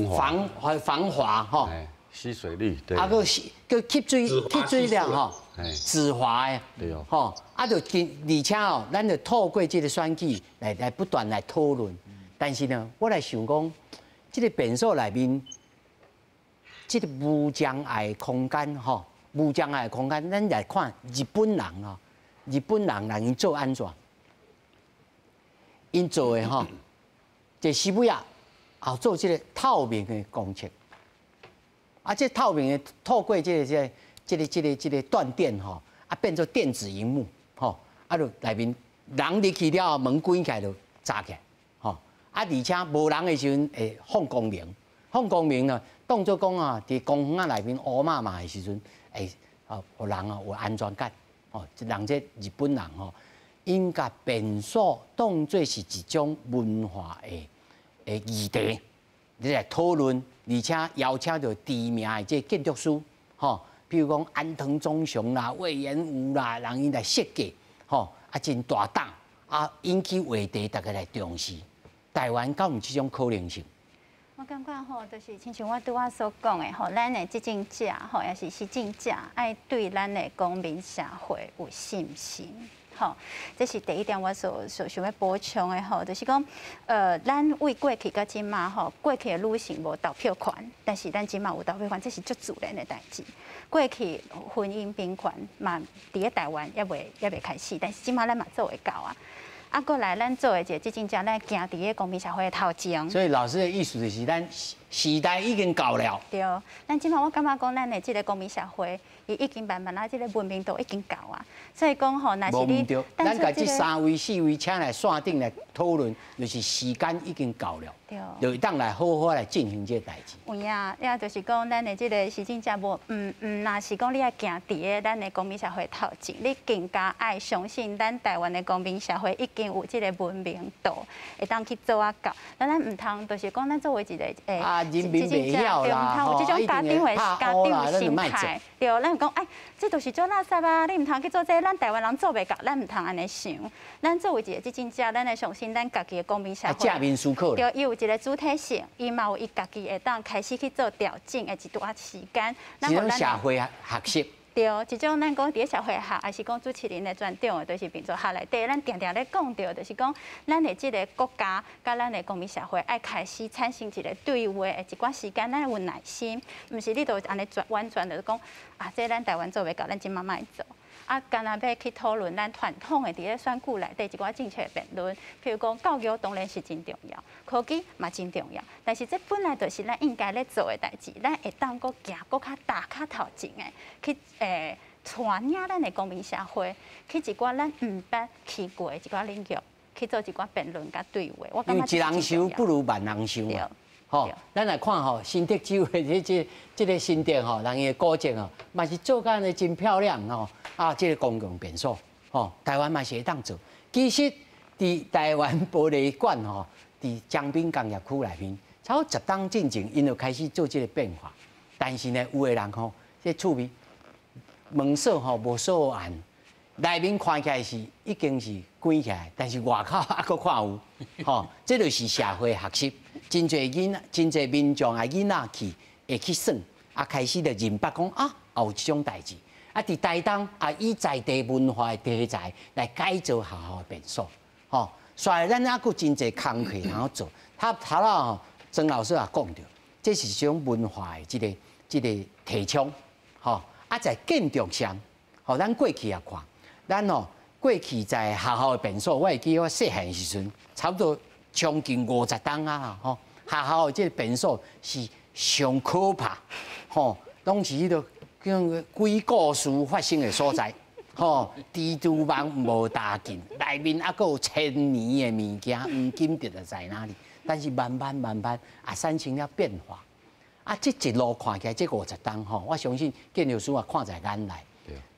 防防滑吼。吸水率，對。啊，閣吸閣吸水，吸水了吼，止滑的，對哦。吼，啊，就而且哦，咱就透過這个選舉來來不斷來討論。但是呢，我來想講，這个便所內面，這个無障礙空間吼，無障礙空間，咱來看日本人哦，日本人人𪜶做按怎？𪜶做的吼，這澀谷後做這个透明的公廁。啊，這透明的透過這个、這个、這个、這个、這个斷電吼，啊變做電子螢幕吼，啊就內面人入去了後，門關起來就閘起來，吼，啊而且無人的時陣會放光明，放光明呢，當做講啊，佇公園仔內面烏麻麻的時陣，會啊，予人啊有安全感。哦，人這日本人吼，𪜶共便所當做是一種文化的議題，你來討論，而且邀請著知名的這建築師，吼，比如講安藤忠雄啦、隈研吾啦，人𪜶來設計，吼，啊真大膽，啊引起話題，大家來重視。台灣敢有這種可能性？我感覺吼，就是親像我拄仔所講的吼，咱的執政者吼，抑是施政者，愛對咱的公民社會有信心。吼，這是第一點，我所想欲補充的吼，就是講，咱為過去到這馬吼，過去的女性無投票權，但是咱這馬有投票權，這是足自然的代誌。過去婚姻平權嘛，佇咧台灣猶未開始，但是這馬咱嘛做會到啊。啊，過來咱做的一個執政者，咱行佇咧公民社會的頭前。所以老師的意思就是，咱時代已經到了。對，咱這馬我感覺講，咱的這個公民社會，伊已經慢慢啊，這個文明度已經到啊。所以講吼，若是你，咱共這三位四位請來線頂來討論，就是時間已經到了，對，就會當來好好來進行這個代誌。有影，也就是講，咱的這個施政者無，毋毋，若是講你愛行佇咧咱的公民社會頭前，你更加愛相信咱台灣的公民社會已經有這個文明度，會當去做啊到。咱咱毋通，就是講咱作為一個啊，人民袂曉啦，對，毋通有這種家長的家長心態。對，咱講哎，這就是做垃圾啊！你毋通去做這個，咱台灣人做袂到，咱毋通按呢想。咱作為一個執政者，咱會相信咱家己的公民社會。正面思考。對，伊有一個主體性，伊嘛有伊家己會當開始去做調整的一段時間。這種社會學習。對，這種咱講佇咧社會學，抑是講主持人的專長的，就是民族學內底，咱定定咧講著，就是講咱的這個國家佮咱的公民社會愛開始產生一個對話的一寡時間，咱有耐心，毋是你都按呢全完全就是講啊，這咱台灣做袂到，咱這馬莫做。啊，干焦欲去討論咱傳統的佇咧選舉內底一寡政策辯論，譬如講教育當然是真重要，科技嘛真重要，但是這本來就是咱應該咧做的代誌，咱會當閣行閣較大較頭前的去帶領咱的公民社會去一寡咱毋捌去過的一寡領域去做一寡辯論佮對話。我感覺一人想不如萬人想嘛。吼，咱來看吼，新竹州的這個新竹吼，人的古蹟吼，嘛是做甲按呢真漂亮吼。啊，這個公共便所，吼，台灣嘛是會當做。其實，佇台灣玻璃館吼，佇江濱工業區內面，差不多10冬進前，𪜶就開始做這個變化。但是呢，有的人吼，這趣味門鎖吼無鎖嚴，內面看起來是已經是關起來，但是外口猶閣看有，吼，這就是社會學習。真濟囡仔，真濟民眾啊，囡仔去會去耍，啊，開始就認捌講啊，有這種代誌。啊，佇台東啊，以在地文化的題材來改造學校的便所，吼，所以咱猶閣真濟工課通做。他頭仔吼，曾老師也講著，這是一種文化的這個提倡，吼。啊，在建築上，吼，咱過去也看，咱吼過去在學校的便所，我會記我細漢時陣，差不多將近50冬啊，吼，學校的這個便所是上可怕，吼，攏是彼個叫鬼故事發生的所在，吼，蜘蛛網無搭緊，內面猶閣有千年的物件，黃金佇咧在哪裡？但是慢慢慢慢也產生了變化。啊，這一路看起來，這50冬吼，我相信建築師也看在眼內。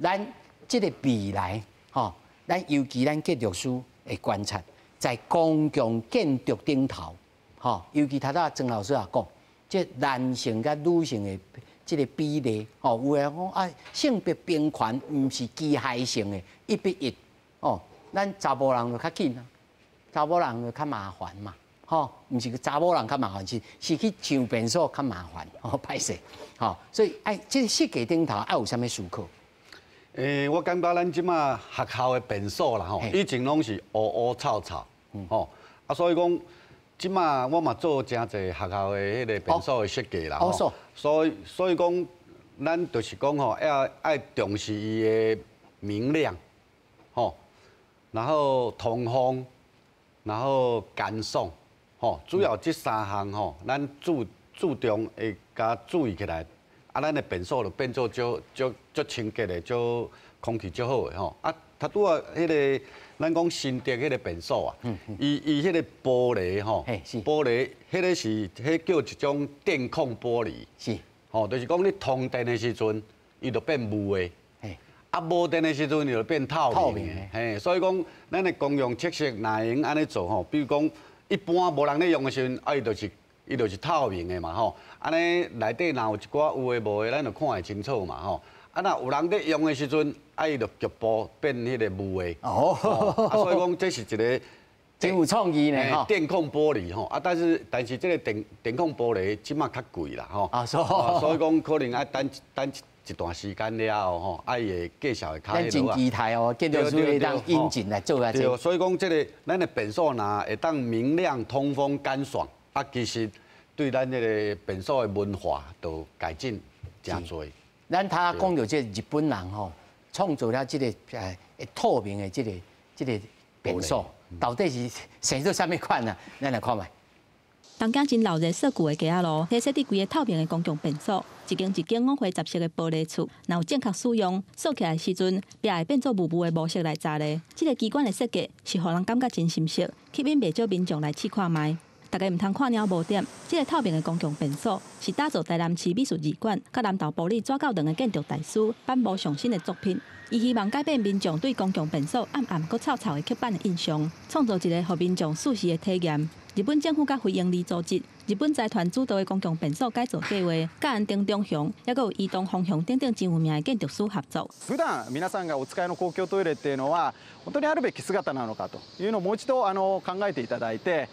咱這個未來吼，咱尤其咱建築師會觀察，在公共建築頂頭，吼，尤其頭拄仔曾老師也講，這男性佮女性的這個比例，吼，有的人講啊，性別平權毋是機械性的，1比1，哦，咱查埔人就較緊啊，查某人就較麻煩嘛，吼，毋是查某人較麻煩，是去上便所較麻煩，吼，歹勢，吼，所以愛這個設計頂頭愛有啥物思考？我感覺咱這馬學校的便所啦，吼，以前攏是烏烏臭臭，吼，啊，所以講，這馬我嘛做誠濟學校的彼個便所的設計啦，吼，所以講，咱就是講吼，要愛重視伊的明亮，吼，然後通風，然後乾爽，吼，主要這三項吼，咱注重會共注意起來。啊，咱的便所就變做足足足清潔的，足空氣足好的吼。啊，他拄仔彼个咱講新竹彼个便所啊，伊彼个玻璃吼，玻璃彼个是彼叫一種電控玻璃，吼，就是講你通電的時陣，伊就變霧的。啊，無電的時陣，伊就變透明的。嘿，所以講，咱的公共設施若會用按呢做吼，比如講，一般無人咧用的時陣，啊，伊就是透明的嘛吼。按呢內底若有一寡有的無的，咱就看會清楚嘛吼。啊，若有人咧用的時陣，啊，伊就局部變彼個霧的。哦，啊，所以講這是一個真有創意呢吼。電控玻璃吼，啊，但是這個電控玻璃這馬較貴啦吼。啊，所以講可能愛等等一段時間了後吼，啊，伊會介紹會較咱真期待哦，建築師會當引進來做啊這。對，所以講這個咱的便所若會當明亮、通風、乾爽，啊，其實對咱這個便所的文化都改進誠濟。咱頭講著這日本人吼，創造了這個透明的這個便所，到底是生做啥物款啊？咱來看覓。東京真鬧熱，設舊的街仔路，設置規个透明的公共便所，一間一間五花雜色的玻璃厝，若有正確使用，鎖起來時陣，壁會變做霧霧的模式來閘咧。這个機關的設計是予人感覺真深色，吸引袂少民眾來試看覓。大家毋通看了無點，這个透明的公共便所是打造台南市美術二館，佮南投埔里紙教堂的建築大師坂木尚新的作品。伊希望改變民眾對公共便所暗暗閣臭臭的刻板的印象，創造一个予民眾舒適的體驗。日本政府佮非營利組織日本財團主導的公共便所改造計劃，佮安藤忠雄，抑閣有伊東豐雄等等真有名的建築師合作。普段皆さんがお使いの公共トイレっていうのは本当にあるべき姿なのかというのをもう一度考えていただいて、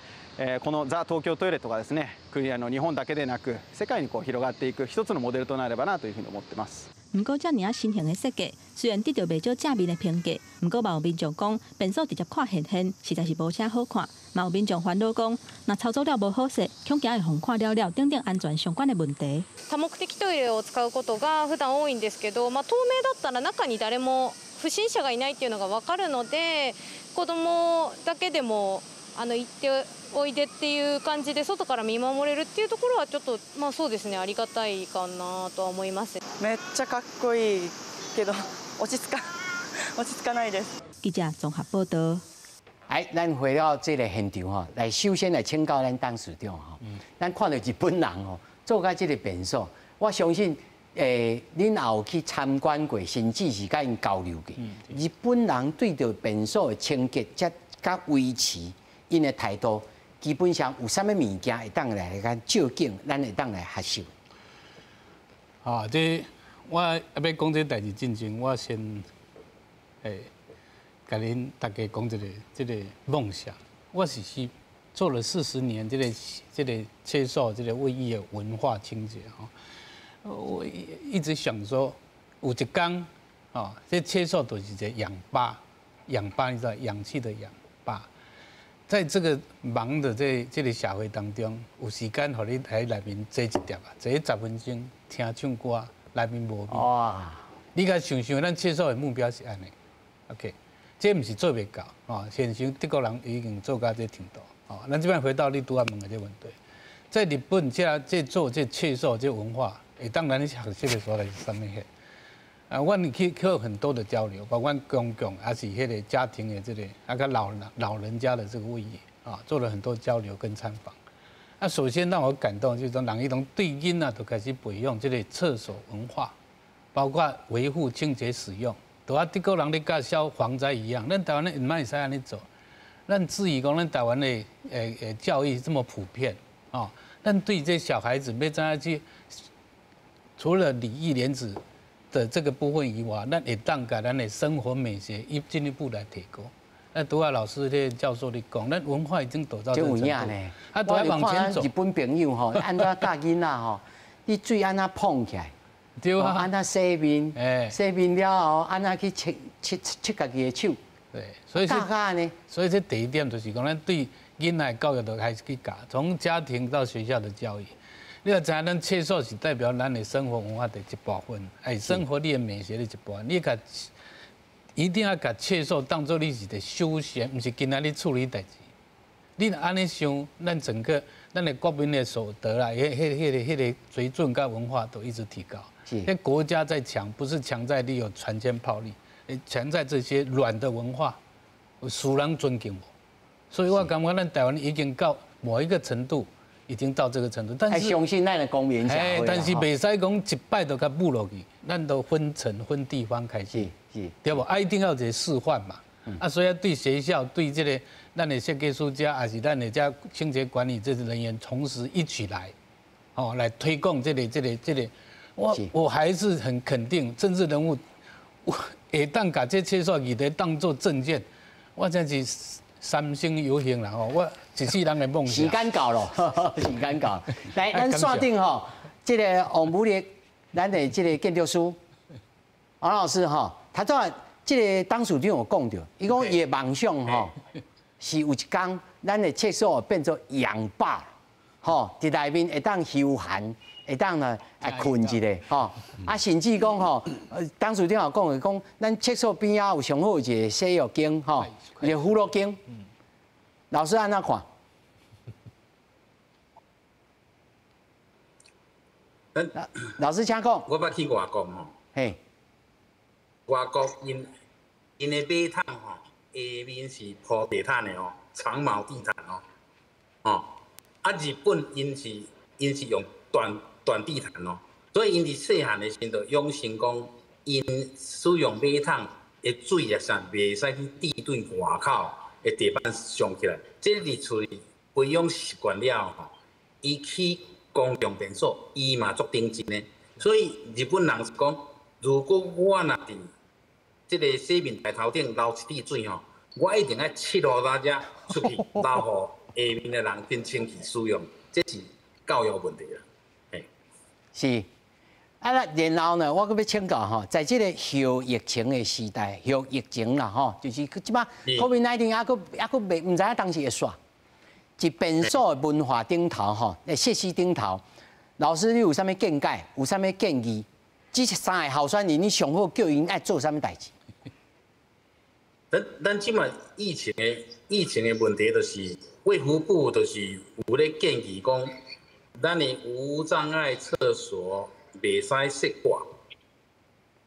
このザ・東京トイレとかですね、国日本だけでなく世界にこう広がっていく一つのモデルとなればなというふうに思ってます。毋過遮爾仔新型的設計，雖然得著袂少正面的評價，毋過嘛有民眾講，便所直接看現現，實在是無啥好看。嘛有民眾煩惱講，若操作了無好勢，恐驚會予看了了等等安全相關的問題。多目的トイレを使うことが普段多いんですけど、まあ透明だったら中に誰も不審者がいないっていうのが分かるので、子供だけでも行っておいでっていう感じで外から見守れるっていうところはちょっとまあそうですね、ありがたいかなとは思います。めっちゃかっこいいけど落ち着かないです。記者綜合報道。哎，咱回到這个現場吼，來首先來請教咱董事長吼，咱看到日本人吼做甲這个便所，我相信恁也有去參觀過，甚至是佮𪜶交流過。日本人對著便所的清潔佮維持，𪜶的態度，基本上有啥物物件會當來共借鏡，咱會當來學習。啊，這我猶欲講這代誌進前，我先共恁大家講一个這个夢想。我是做了40年這个廁所這个衛浴的文化清潔吼，我一直想說，有一天，哦，這廁所就是一个氧吧，氧吧你知道，氧氣的氧吧。在這個忙的這個社會當中，有時間予你佇內面坐一點啊，坐10分鐘，聽唱歌，內面無味。哇！你共想想，咱廁所的目標是按呢？OK，這毋是做袂到哦。現時德國人已經做到這程度。哦，咱這擺回到你拄仔問的這個問題，在日本這做這廁所這文化，會當咱學習的所在是啥物貨？啊，阮去很多的交流，包括公共還是彼个家庭的這个，啊佮老人家的這個衛浴啊，做了很多交流跟參訪。啊，首先讓我感動就是說，人伊攏對囡仔就開始培養這个廁所文化，包括維護清潔使用。就啊，德國人咧教消防災一樣，咱台灣人毋會使按呢做。咱質疑講，咱台灣的教育這麼普遍啊，咱對這小孩子欲怎樣去，除了禮義廉恥的這個部分以外，咱會當共咱的生活美學一進一步來提高。那拄仔老師咧教授咧講，咱文化已經達到這個程度。呢。啊，都要往前走。日本朋友吼，按怎教囡仔吼，你水按怎捧起來？對啊。按怎洗面？洗面了後，按怎去拭拭拭家己的手？對，所以教呢。所以這第一點就是講，咱對囡仔教育就開始去教，從家庭到學校的教育。你若知影，咱廁所是代表咱的生活文化的一部分，哎，生活你的美學的一部分。你共一定要共廁所當做你是一個休閒，毋是今仔日處理代誌。你若按呢想，咱整個咱的國民的所得啦，彼个水準佮文化都一直提高。那國家在強，不是強在你有船堅炮利，潜在這些軟的文化，有輸人尊敬無？所以我感覺咱台灣已經到某一個程度，已經到這個程度。但是相信咱的公民社會。但是袂使講一擺就共舞落去，咱都分層分地方開始，對無？啊，一定要有一個示範嘛。啊，所以對學校對這個咱的設計師家，也是咱的這清潔管理這些人員，同時一起來，哦，來推廣這個這個這個。我還是很肯定政治人物，我會當共這廁所議題當做政見，我真是三生有幸啦吼！我一世人的夢想。時間到了，時間到。來，咱線頂吼，這個王武力，咱的這個建築師王老師吼，他昨這個董事長有講著，伊講伊的夢想吼，是有一天咱的廁所變做氧吧，吼，佇內面會當休閒，會當呢來睏一下，吼，啊，甚至講吼，董事長也講的講，咱廁所邊仔有上好一個洗浴間，吼，一個娛樂間。老師按怎看？老師請講。我捌去外國吼，嘿，外國𪜶的馬桶吼，下面是鋪地毯的哦，長毛地毯哦，哦，啊，日本𪜶是用斷地毯哦，所以𪜶佇細漢的時陣就養成講，𪜶使用馬桶的水啊啥，袂使去滴對外口的地板上起來。這佇厝裡培養習慣了吼，伊去公共便所，伊嘛足認真的。所以日本人是講，如果我若佇這個洗面台頭頂流一滴水吼，我一定愛拭予大家出去，留予下面的人真清氣使用，這是教育問題啦。是，啊，然後呢，我閣欲請教吼，在這個後疫情的時代，後疫情啦吼，就是這擺 COVID-19 猶閣猶閣袂，毋知影當時會煞。佇便所的文化頂頭吼，設施頂頭，老師你有啥物見解？有啥物建議？這三个候選人，你上好叫𪜶愛做啥物代誌？咱這擺疫情的問題，就是衛福部就是有咧建議講，咱的無障礙廁所袂使設掛，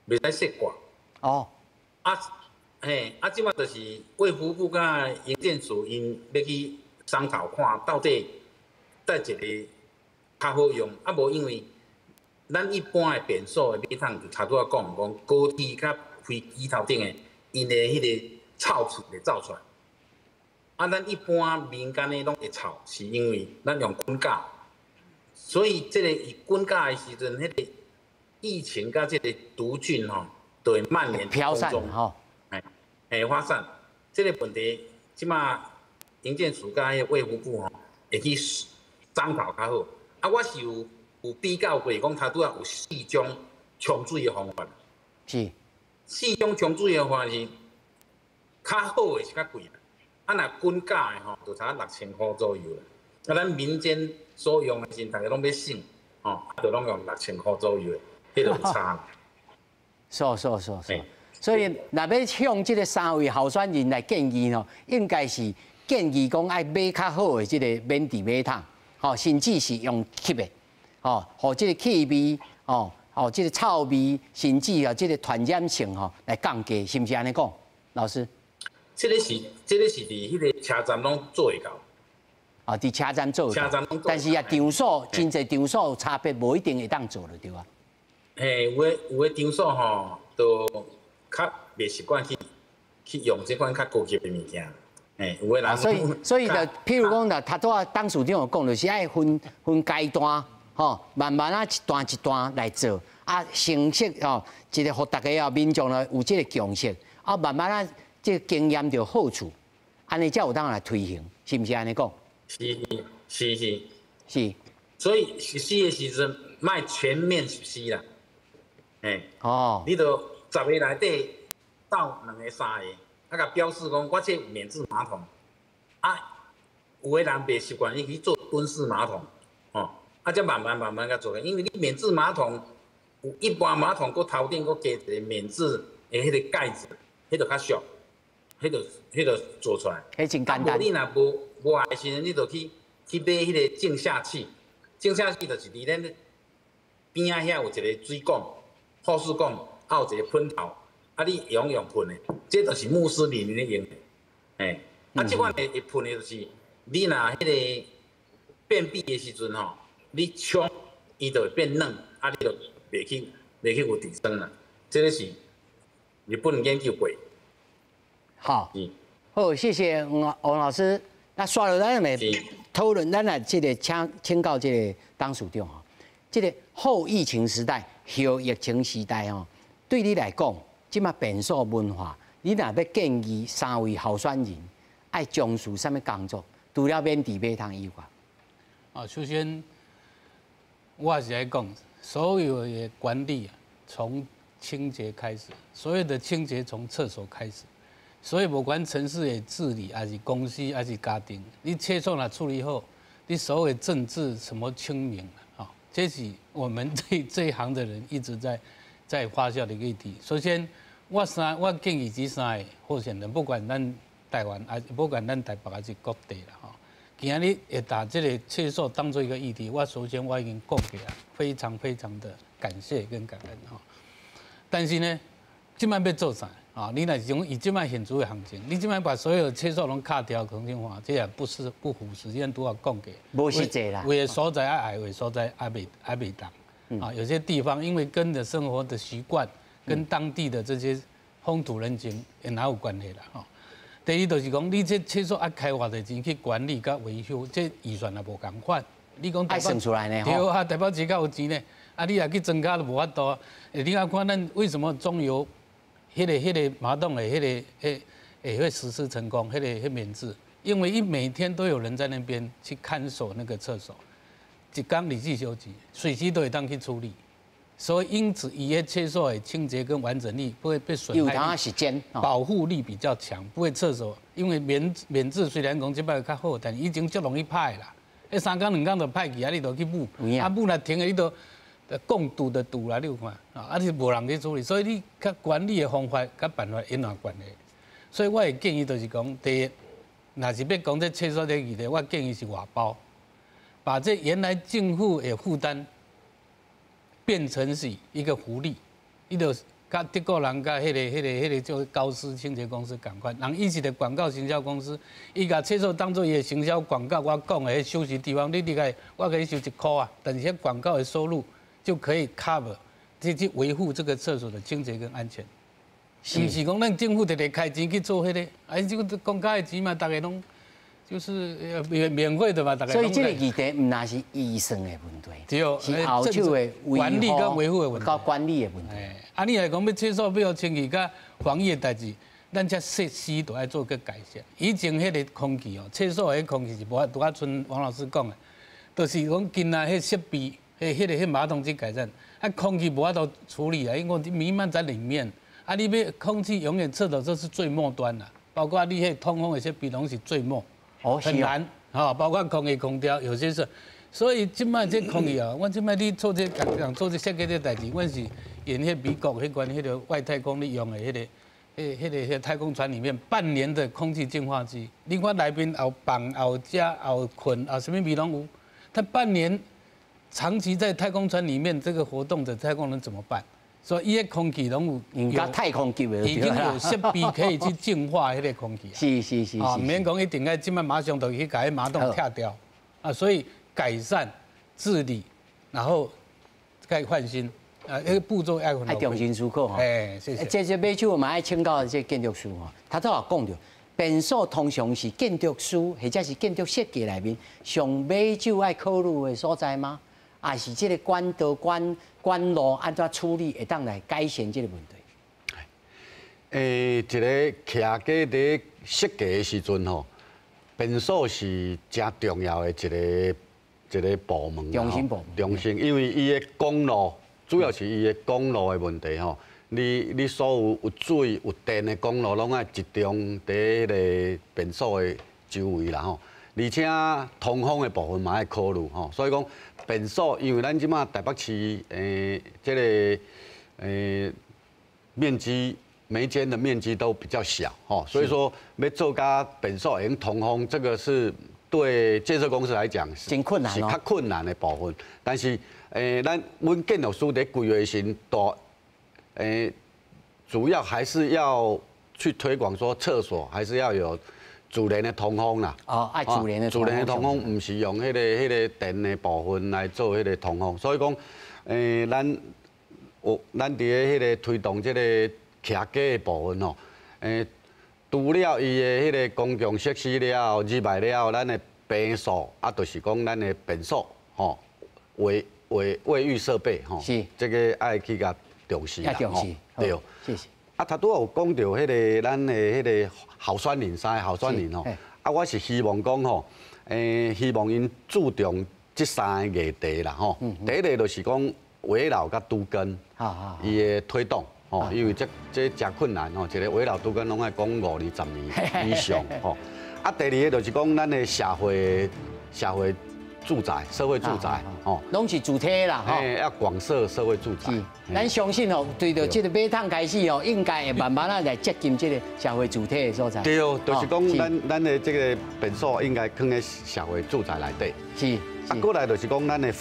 袂使設掛。哦。啊，嘿，啊，這擺就是衛福部佮營建署𪜶欲去商討看，到底佗一个較好用，啊無因為咱一般的便所的馬桶，就頭拄仔講講高鐵佮飛機頭頂的，𪜶的彼個臭氣會走出來。啊，咱一般民間的攏會臭，是因為咱用滾絞，所以這個伊滾絞的時陣，彼個疫情佮這個毒菌吼，就會蔓延飄散吼，會發散。這個問題，這馬營建署佮彼個衛福部吼，會去商討較好。啊，我是有比較過，講頭拄仔有四種沖水的方法。是。四種沖水的方法是較好的是較貴啦。啊，若滾絞的吼，就差6000箍左右啦。啊，咱民間所用的時陣，逐家攏欲省，吼，啊，就攏用6000箍左右的，彼就有差。是是是是。所以，若欲向這個三位候選人來建議吼，應該是建議講愛買較好的這個免治馬桶，吼，甚至是用吸的，吼，予這個氣味，吼，予這個臭味，甚至啊這個傳染性吼來降低，是毋是按呢講，老師？這個是佇彼個車站攏做會到。啊，佇車站做會到。車站攏做。但是啊，場所真濟場所有差別，無一定會當做就對啊。嘿，有的場所吼，都較袂習慣去用這款較高級的物件。嘿，有的人。所以就譬如講，頭拄仔董事長有講，就是愛分階段，吼，慢慢啊一段一段來做，啊，形式吼，一個予大家啊民眾呢有這個共識，啊，慢慢啊，這個經驗著好處，按呢才有當來推行，是毋是按呢講？是是是是。所以實施的時陣，莫全面實施啦。嘿。哦。你著10個內底鬥2個3個，啊，共表示講我這有免治馬桶，啊，有的人袂習慣，伊去做蹲式馬桶，吼，啊，才慢慢慢慢共做。因為你免治馬桶，有一般馬桶閣頭頂閣加一個免治的彼個蓋子，彼就較俗，彼就做出來。彼真簡單。啊，無你若無愛的時陣，你就去買彼個淨下器，淨下器就是佇咱邊仔遐有一個水管，雨水管，啊有一個噴頭，啊，啊，你用用噴的，這就是穆斯林咧用的，欸，啊，這款的會噴的就是，你若彼个便秘的時陣吼，你沖，伊就會變軟，啊，你就袂去有痔瘡啦。這个是日本研究過。好，好，謝謝黃黃老師。那煞落咱來討論，咱來這个請教這个董事長吼，這个後疫情時代、後疫情時代吼，對你來講，這馬便所文化，你若欲建議三位候選人愛重視啥物工作？除了免治馬桶以外，啊，首先我是愛講，所有的管理啊，從清潔開始，所有的清潔從廁所開始。所以，不管城市的治理，還是公司，還是家庭，你廁所若處理好，你所謂政治什麼清明啊，這是我們這一行的人一直在發酵的議題。首先，我建議這三个候選人，不管咱台灣，還不管咱台北還是各地啦，吼，今仔日會把這個廁所當做一個議題，我首先我已經講過啊，非常非常的感謝跟感恩吼。但是呢，這擺欲做啥？啊，你若是講以這擺現主的行情，你這擺把所有廁所攏卡掉重新換，這也不是不符實際，拄仔講過。無實際啦。有的所在愛愛，有的所在愛袂當。啊，有些地方因為跟著生活的習慣，跟當地的這些風土人情也哪有關係啦？吼。第二就是講，你這廁所愛開偌濟錢去管理佮維修，這預算也無仝款。你講愛算出來呢？對啊，台北市較有錢呢，啊，你若去增加都無法度。你愛看咱為什麼中油？彼个馬桶的彼个會實施成功，彼个免治，因為伊每天都有人在那邊去看守那個廁所，一工24小時，隨時都會當去處理，所以因此伊的廁所的清潔跟完整率不會被損害，時間保護力比較強，不會廁所，因為免治雖然講這擺較好，但以前足容易歹啦，彼三工兩工就歹去，啊你就去補，啊補若停的你都。共堵的堵啦，你有看啊？啊，是無人去處理，所以你較管理的方法佮辦法有關係。所以我會建議就是講，第一，若是欲講這廁所這議題，我建議是外包，把這原來政府的負擔變成是一個福利，伊就佮德國人佮彼个叫高斯清潔公司仝款，人伊是個廣告行銷公司，伊共廁所當做伊的行銷廣告，我講的彼休息地方，你共我共你收1箍啊，但是彼廣告的收入就可以 cover 去維護這個廁所的清潔跟安全。毋是講咱政府直直開錢去做彼个，啊，這個公家的錢嘛，逐家攏就是免費的嘛，逐家。所以這個議題毋但是預算的問題，對，是後手的管理佮維護的問題，佮管理的問題。啊，你若講欲廁所欲予清氣佮防疫的代誌，咱這設施都愛做個改善。以前彼个空氣哦，廁所彼空氣是無法拄仔賰王老師講的，就是講近來彼設備。彼个馬桶去改善，啊，空氣無法度處理啊，因為彌漫在裡面。啊，你欲空氣永遠廁所這是最末端啦，包括你彼通風的設備攏是最末，很難。吼，包括空氣空調有些是，所以這擺這空氣啊，阮這擺你做這工做這設計這代誌，阮是用彼美國彼關彼个外太空咧用的彼个、彼个太空船裡面半年的空氣淨化機，你看內面有放、有食、有睏、有啥物味攏有，它半年。長期在太空船裡面這個活動的太空人怎麼辦？所以伊个空氣攏有，太空級的，已經有設備可以去淨化彼个空氣。啊，毋免講一定愛這擺馬上就去共彼馬桶拆掉啊，所以改善治理，然後再換新啊，彼個步驟愛愛重新思考吼。哎，謝謝。這這尾手嘛愛請教這建築師吼，他拄仔講著，便所通常是建築師或者是建築設計內面上尾手愛考慮的所在嗎？還是這個管道、管路按怎處理，會當來改善這個問題？一个徛家佇設計的時陣吼，便所是誠重要的一個部門。中心部門。中心，因為伊的管路，主要是伊的管路的問題吼。你所有有水有電的管路，攏愛集中佇彼个便所的周圍啦吼。而且通風的部分嘛愛考慮吼。所以講便所，因為咱這馬台北市這个面積，每間的面積都比較小吼，所以說欲做甲便所會用通風，這個是對建設公司來講是真困難，是較困難的部分。但是咱阮建築師佇規劃時，大主要還是要去推廣說廁所還是要有自然的通風啦。哦，愛自然的自然的通風，毋是用彼個電的部分來做彼個通風。所以講，咱佇咧彼個推動這個徛家的部分吼，除了伊的彼個公共設施了後，入來了後，咱的便所啊，就是講咱的便所吼，衛浴設備吼，這個愛去共重視啦，重視，對。謝謝。啊，頭拄仔有講著彼個咱的彼個候選人三个候選人吼，啊，我是希望講吼，希望𪜶注重這三个議題啦吼。第一个就是講危老佮都更，伊的推動吼，因為這誠困難吼，一个危老都更攏愛講5年、10年以上吼。啊，第二个就是講咱的社會住宅、社會住宅，吼，攏是主體啦，吼，要廣設社會住宅。咱相信哦，對著這個馬桶開始哦，應該會慢慢仔來接近這個社會住體的所在。對，就是講咱的這個便所應該囥佇社會住宅內底。是。啊，過來就是講咱的。